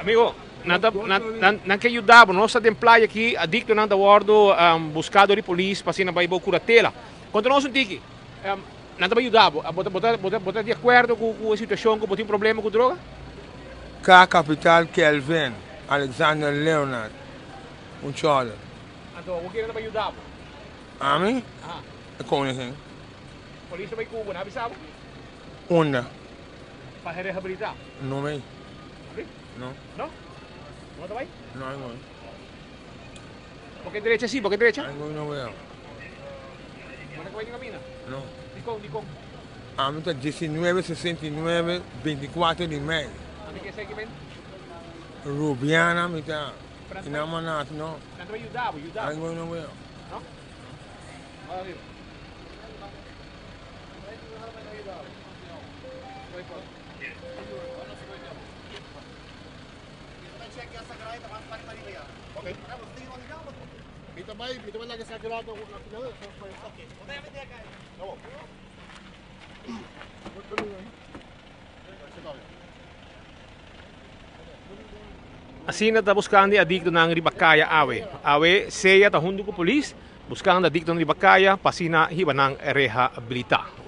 Amigo, nan ta nan nan ke yuda bo. Nos ta den playa aki, adictonan ta wordo busca dor di polis pa asina bay bo curatela. Conta nos un tiki, nan ta bay yuda bo. Bo ta bo ta bo ta di acuerdo cu cu e situacion cu bo tin problema cu droga? K Capital Kelvin Alexander Leonard un chòler. Anto bo kere nan bay yuda bo? Ami? E koningin. Polis ta bay cu bo, nan a bisa bo? Unda? Pa rehabilita. No bay. Abi? No. No? No ta bay? No ay goy. Bo ke drecha si, bo ke drecha? Ay goy no bay aw. Bo no ke bay ni camina? No. Dikon, dikon? Ami ta 19, 69, 24 di mei. Ami ke esei ki men? Rubiana mi ta. Inamanat no. Nan ta bay yuda bo, yuda bo. Ay goy no bay aw. No? Asina ta buskando e adiktonan riba kaya awe. Awe sea ta huntu ku polis buskando adiktonan riba kaya pa asina hiba nan rehabilitá.